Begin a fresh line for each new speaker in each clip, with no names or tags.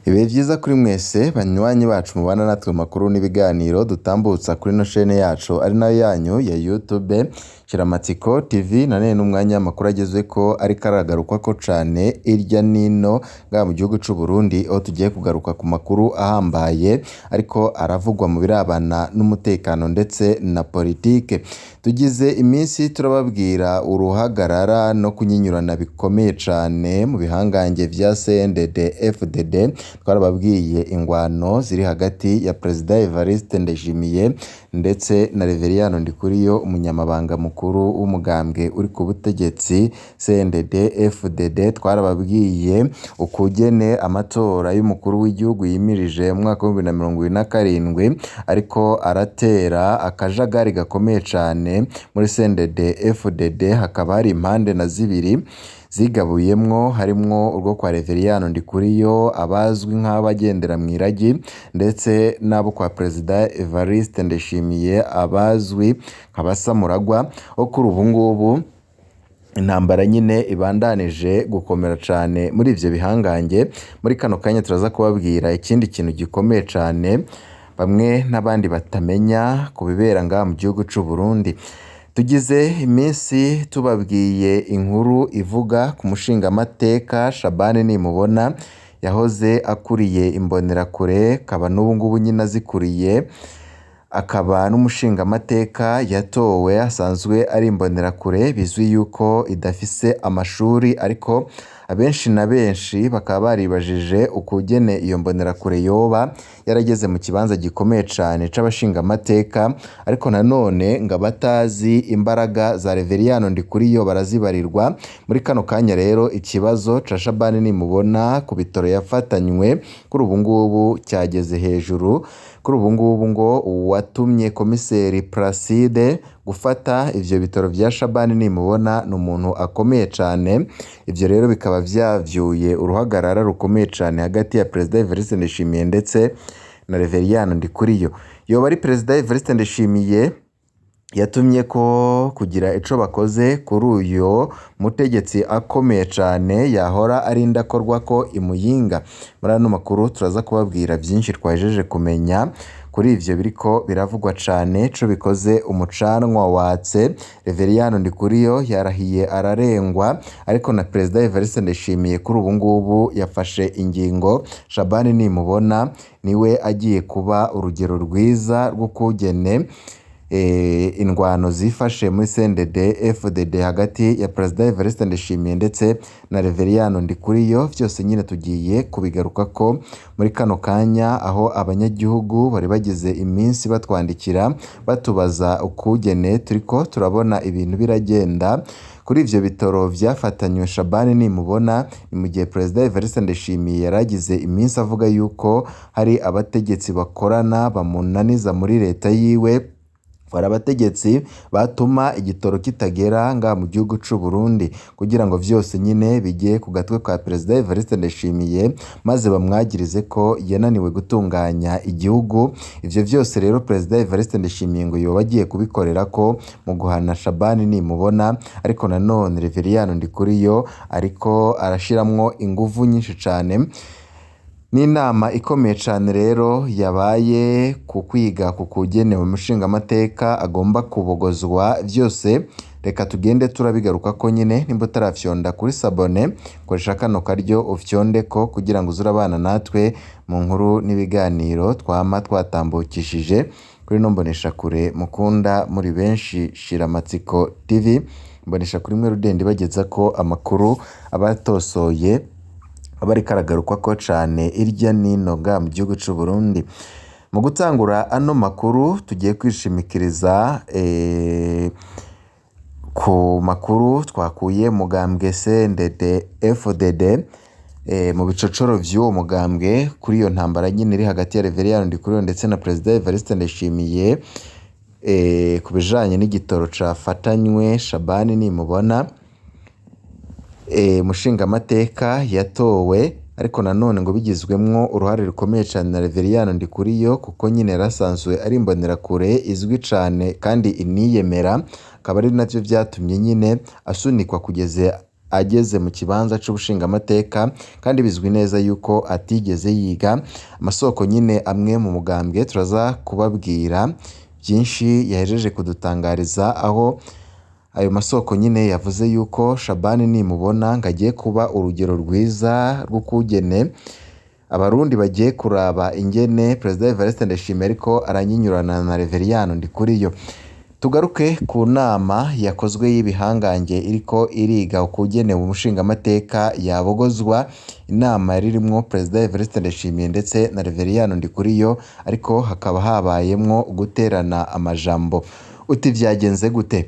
Ibihe vyiza kuri mwese banywanyi bacu mubana natwe mu makuru n'ibiganiro dutambutsa kuri ino shene yacu ari nayo yanyu ya YouTube Shiramatsiko TV. Nanone n'umwanya w'amakuru agezweko ariko aragarukwako cane irya nino ngaha mu gihugu c'u Burundi, aho tugiye kugaruka ku makuru ahambaye ariko aravugwa mu birabana n'umutekano ndetse na politike. Tugize iminsi turababwira uruhagarara no kunyinyurana bikomeye cane mu bihangange vya CNDD FDD. Twarababwiye ingwano ziri hagati ya Perezida Evariste Ndayishimiye ndetse na Reveriyano Ndikuriyo, umunyamabanga mukuru w'umugambwe uri ku butegetsi CNDD FDD. Twarababwiye ukugene amatora y'umukuru w'igihugu yimirije mu mwaka w'2027 ariko aratera akajagari gakomeye cane muri CNDD FDD. Hakaba hari impande na zibiri zigabuyemwo, harimwo urwo kwa Reveriyano Ndikuriyo abazwi nk'abagendera mw'iragi, ndetse n'abo kwa Perezida Evariste Ndayishimiye abazwi nk'abasamuragwa. Aho kuri ubu ngubu intambara nyine ibandanije gukomera cane muri ivyo bihangange. Muri kano kanya turaza kubabwira ikindi kintu gikomeye cane bamwe n'abandi batamenya ku bibera ngaha mu gihugu c'u Burundi. Tugize iminsi tubabwiye inkuru ivuga ku mushingamateka Shabani Nimubona yahoze akuriye Imbonerakure, akaba n'ubu ngubu nyine azikuriye, akaba n'umushingamateka yatowe asanzwe ari Imbonerakure, bizwi yuko idafise amashuri, ariko abenshi na benshi bakaba baribajije ukugene iyo Mbonerakure yoba yarageze mu kibanza gikomeye cane c'abashingamateka. Ariko nanone ngo abatazi imbaraga za Reveriyano Ndikuriyo barazibarirwa. Muri kano kanya rero ikibazo ca Shabani Nimubona ku bitaro yafatanywe kuri ubu ngubu cyageze hejuru. Kuri ubu ngubu ngo uwatumye komiseri Placide gufata ivyo bitaro vya Shabani Nimubona ni umuntu akomeye cane. Ivyo rero bikaba vyavyuye uruhagarara rukomeye cane hagati ya Perezida Evariste Ndayishimiye ndetse na Reveriyano Ndikuriyo. Yoba ari Perezida Evariste Ndayishimiye yatumye ko kugira ico bakoze kuri uyo mutegetsi akomeye cane yahora ari indakorwako i Muyinga. Muri ano makuru turaza kubabwira vyinshi twahejeje kumenya kuri ivyo biriko biravugwa cane. Ico bikoze umucanwa watse, Reveriyano Ndikuriyo yarahiye ararengwa, ariko na Perezida Evariste Ndayishimiye kuri ubu ngubu yafashe ingingo. Shabani Nimubona niwe agiye kuba urugero rwiza rw'ukugene indwano zifashe muri CNDD FDD hagati ya Perezida Evariste Ndayishimiye ndetse na Reveriyano Ndikuriyo. Vyose nyine tugiye kubigarukako muri kano kanya, aho abanyagihugu bari bagize iminsi batwandikira batubaza ukugene turiko turabona ibintu biragenda kuri ivyo bitoro vyafatanywe Shabani Nimubona. Ni mu gihe Perezida Evariste Ndayishimiye yaragize iminsi avuga yuko hari abategetsi bakorana bamunaniza muri leta yiwe, hari abategetsi batuma igitoro kitagera ngaha mu gihugu c'u Burundi, kugira ngo vyose nyine bige ku gatwe ka Perezida Evariste Ndayishimiye maze bamwagirize ko yananiwe gutunganya igihugu. Ivyo vyose rero Perezida Evariste Ndayishimiye ngo yoba agiye kubikorerako mu guhana Shabani Nimubona, ariko nanone Reveriyano Ndikuriyo ariko arashiramwo inguvu nyinshi cane. N'inama ikomeye cane rero yabaye ku kwiga ku kugene umushingamateka agomba kubogozwa. Vyose reka tugende turabigarukako nyine. Nimba utarafyonda kuri sabone, koresha kano karyo ufyondeko kugira ngo uze urabana natwe mu nkuru n'ibiganiro twama twatambukishije kuri ino mboneshakure mukunda muri benshi Shiramatsiko TV, mboneshakure imwe rudende ibagezako amakuru aba yatosoye, aba ariko aragarukwako cane irya nino ngaha mu gihugu c'u Burundi. Mu gutangura ano makuru tugiye kwishimikiriza ku makuru twakuye mugambwe CNDD FDD, mu bicocoro vy'uwo mugambwe kuri iyo ntambara nyine iri hagati ya Reveriyano Ndikuriyo ndetse na Perezida Evariste Ndayishimiye ku bijanye n'igitoro cafatanywe Shabani Nimubona, umushingamateka yatowe, ariko nanone ngo bigizwemwo uruhare rukomeye cane na Reveriyano Ndikuriyo, kuko nyine yarasanzwe ari imbonerakure izwi cane kandi iniyemera, akaba ari navyo vyatumye nyine asunikwa kugeza ageze mu kibanza c'ubushingamateka kandi bizwi neza yuko atigeze yiga. Amasoko nyine amwe mu mugambwe turaza kubabwira byinshi yahejeje kudutangariza, aho ayo masoko nyine yavuze yuko Shabani Nimubona ngo agiye kuba urugero rwiza rw'ukugene abarundi bagiye kuraba ingene Perezida Evariste Ndayishimiye ariko aranyinyurana na Reveriyano Ndikuriyo. Tugaruke ku nama yakozwe y'ibihangange iriko iriga ukugene umushingamateka yabogozwa, inama yari irimwo Perezida Evariste Ndayishimiye ndetse na Reveriyano Ndikuriyo, ariko hakaba habayemwo guterana amajambo. Uti vyagenze gute?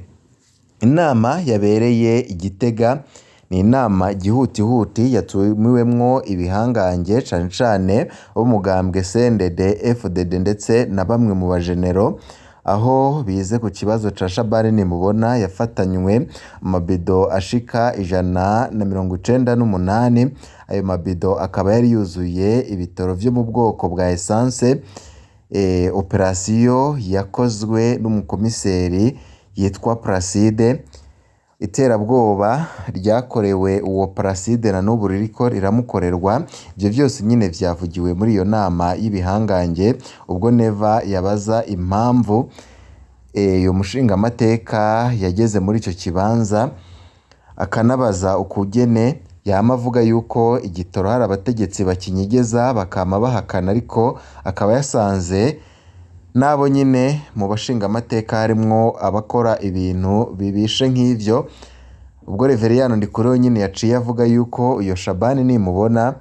Inama yabereye i Gitega ni inama gihutihuti yatumiwemwo ibihangange cane cane b'umugambwe CNDD FDD ndetse na bamwe mu bajenero, aho bize ku kibazo ca Shabani Nimubona yafatanywe amabido ashika 198, ayo mabido akaba yari yuzuye ibitoro vyo mu bwoko bwa essence. Operasiyo yakozwe n'umukomiseri yitwa Placide, iterabwoba ryakorewe uwo Placide na n'ubu ririko riramukorerwa. Ivyo vyose nyine vyavugiwe muri iyo nama y'ibihangange, ubwo Neva yabaza impamvu uyo mushingamateka yageze muri ico kibanza, akanabaza ukugene yama avuga yuko igitoro hari abategetsi bakinyegeza bakama bahakana, ariko akaba yasanze n'abo nyine mu bashingamateka harimwo abakora ibintu bibishe nk'ivyo. Ubwo Reveriyano Ndikuriyo nyine yaciye avuga yuko uyo Shabani Nimubona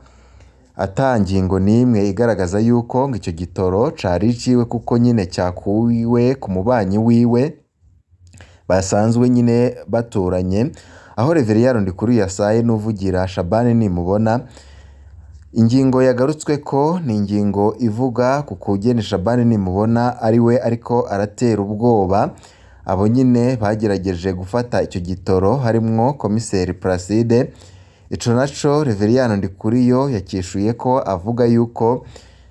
ata ngingo n'imwe igaragaza yuko ngo ico gitoro cari iciwe, kuko nyine cakuwe ku mubanyi wiwe basanzwe nyine baturanye. Aho Reveriyano Ndikuriyo yasaye n'uvugira Shabani Nimubona, ingingo yagarutsweko ni ingingo ivuga ku kugene Shabani Nimubona ari we ariko aratera ubwoba abo nyine bagerageje gufata ico gitoro, harimwo komiseri Placide. Ico naco Reveriyano Ndikuriyo yacishuye ko avuga yuko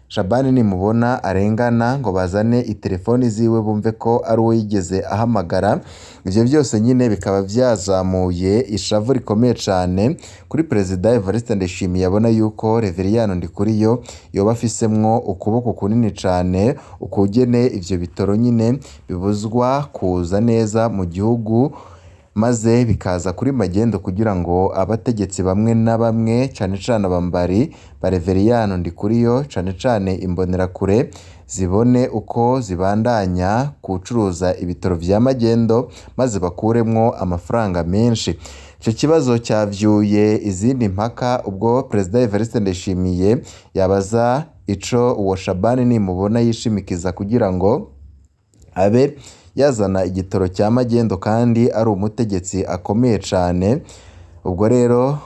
Shabani Nimubona arengana ngo bazane itelefoni ziwe bumve ko ari uwo yigeze ahamagara. Ivyo vyose nyine bikaba vyazamuye ishavu rikomeye cane kuri Perezida Evariste Ndayishimiye, abona yuko Reveriyano Ndikuriyo yoba afisemwo ukuboko kunini cane ukugene ivyo bitoro nyine bibuzwa kuza neza mu gihugu, maze bikaza kuri magendo kugira ngo abategetsi bamwe na bamwe cane cane abambari ba Reveriyano Ndikuriyo, cane cane imbonerakure, zibone uko zibandanya gucuruza ibitoro vya magendo maze bakuremwo amafaranga menshi. Ico kibazo cavyuye izindi mpaka ubwo Perezida Evariste Ndayishimiye yabaza ico uwo Shabani Nimubona yishimikiza kugira ngo abe yazana igitoro cya magendo kandi ari umutegetsi akomeye cane. Ubwo rero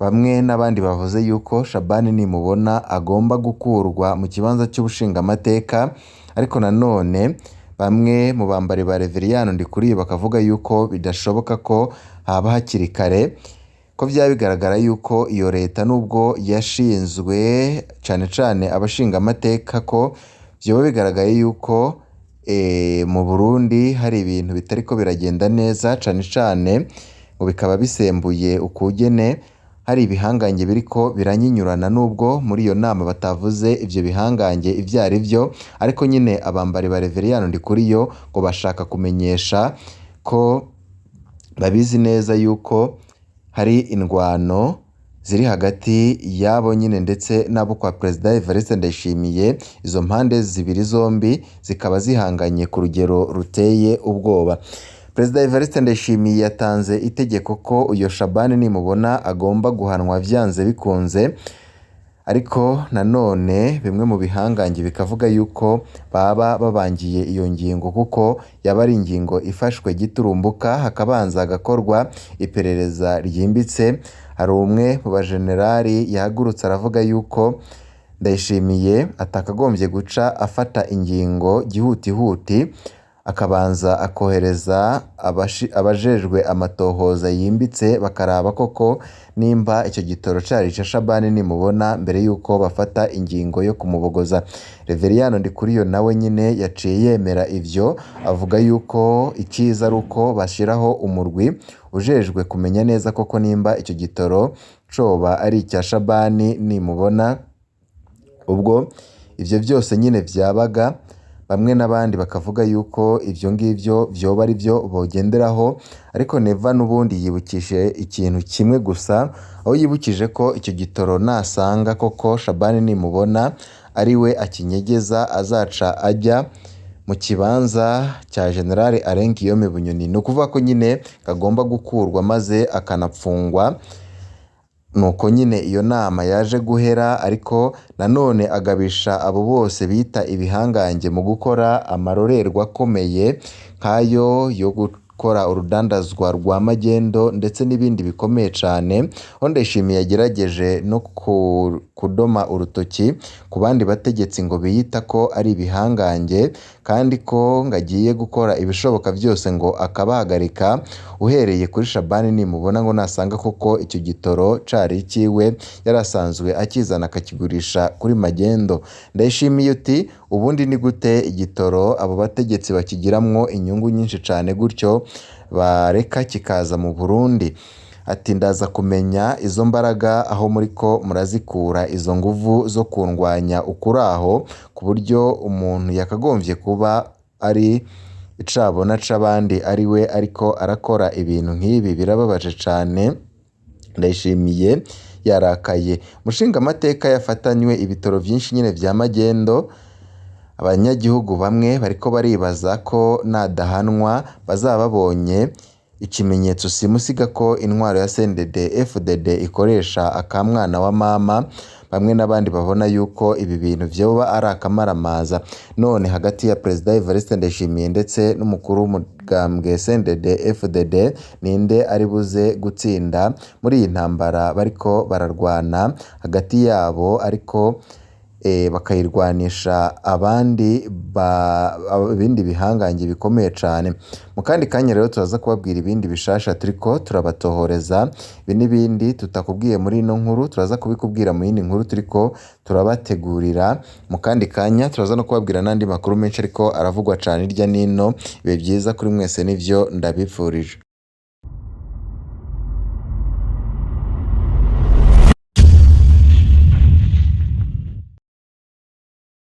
bamwe n'abandi bavuze yuko Shabani Nimubona agomba gukurwa mu kibanza c'ubushingamateka, ariko nanone bamwe mu bambari ba Reveriyano Ndikuriyo bakavuga yuko bidashoboka ko haba hakiri kare, ko vyaba bigaragara yuko iyo leta nubwo yashinzwe cane cane abashingamateka, ko vyoba bigaragaye yuko mu Burundi hari ibintu bitariko biragenda neza, cane cane ngo bikaba bisembuye ukugene hari ibihangange biriko biranyinyurana, nubwo muri iyo nama batavuze ivyo bihangange ivyo ari vyo, ariko nyine abambari ba Reveriyano Ndikuriyo ngo bashaka kumenyesha ko babizi neza yuko hari indwano ziri hagati y'abo nyine ndetse n'abo kwa Perezida Evariste Ndayishimiye. Izo mpande zibiri zombi zikaba zihanganye ku rugero ruteye ubwoba. Perezida Evariste Ndayishimiye yatanze itegeko ko uyo Shabani Nimubona agomba guhanwa vyanze bikunze, ariko nanone bimwe mu bihangange bikavuga yuko baba babangiye iyo ngingo kuko yaba ari ingingo ifashwe giturumbuka, hakabanza hagakorwa iperereza ryimbitse. Hari umwe mu bajenerali yahagurutse aravuga yuko Ndayishimiye atakagombye guca afata ingingo gihutihuti, Akabanza akohereza abajejwe amatohoza yimbitse bakaraba koko nimba ico gitoro cari ica Shabani Nimubona mbere yuko bafata ingingo yo kumubogoza. Reveriyano Ndikuriyo nawe nyene yaciye yemera ivyo, avuga yuko iciza ari uko bashiraho umurwi ujejwe kumenya neza koko nimba ico gitoro coba ari ica Shabani Nimubona. Ubwo ivyo vyose nyene vyabaga, bamwe n'abandi bakavuga yuko ivyo ngivyo vyoba ari vyo bogenderaho, ariko Neva n'ubundi yibukije ikintu kimwe gusa, aho yibukije ko ico gitoro nasanga koko Shabani Nimubona ari we akinyegeza azaca ajya mu kibanza cya General Alain Guillaume Bunyoni. Ni ukuvuga ko nyine kagomba gukurwa maze akanapfungwa. Nuko nyine iyo nama yaje guhera, ariko nanone agabisha abo bose bita ibihangange mu gukora amarorerwa akomeye nk'ayo yo gukora urudandazwa rwa magendo ndetse n'ibindi bikomeye cane. Aho Ndayishimiye yagerageje no kudoma urutoki ku bandi bategetsi ngo biyita ko ari ibihangange, kandi ko ngo agiye gukora ibishoboka byose ngo akabahagarika, uhereye kuri Shabani Nimubona ngo nasanga koko icyo gitoro cari iciwe yari asanzwe akizana akakigurisha kuri magendo. Ndayishimiye uti ubundi ni gute igitoro abo bategetsi bakigiramwo inyungu nyinshi cane gutyo bareka kikaza mu Burundi? Ati ndaza kumenya izo mbaraga aho muriko murazikura, izo nguvu zo kundwanya ukuraho, ku buryo umuntu yakagombye kuba ari icabona c'abandi ari we ariko arakora ibintu nk'ibi, birababaje cane. Ndayishimiye yarakaye. Umushingamateka yafatanywe ibitoro vyinshi nyene vya magendo. Abanyagihugu bamwe bariko baribaza ko nadahanwa bazaba babonye ikimenyetso simusiga ko intwaro ya CNDD FDD ikoresha akamwana wa mama. Bamwe n'abandi babona yuko ibi bintu vyoba ari akamaramaza. None hagati ya Perezida Evariste Ndayishimiye ndetse n'umukuru w'umugambwe CNDD FDD, ninde ari buze gutsinda muri iyi ntambara bariko bararwana hagati yabo, ariko bakayirwanisha abandi ibindi bihangange bikomeye cane. Mu kandi kanya rero turaza kubabwira ibindi bishasha turiko turabatohoreza, ibi n'ibindi tutakubwiye muri ino nkuru turaza kubikubwira mu yindi nkuru turiko turabategurira. Mu kandi kanya turaza no kubabwira n'andi makuru menshi ariko aravugwa cane hirya n'ino. Ibihe vyiza kuri mwese nivyo ndabipfurije.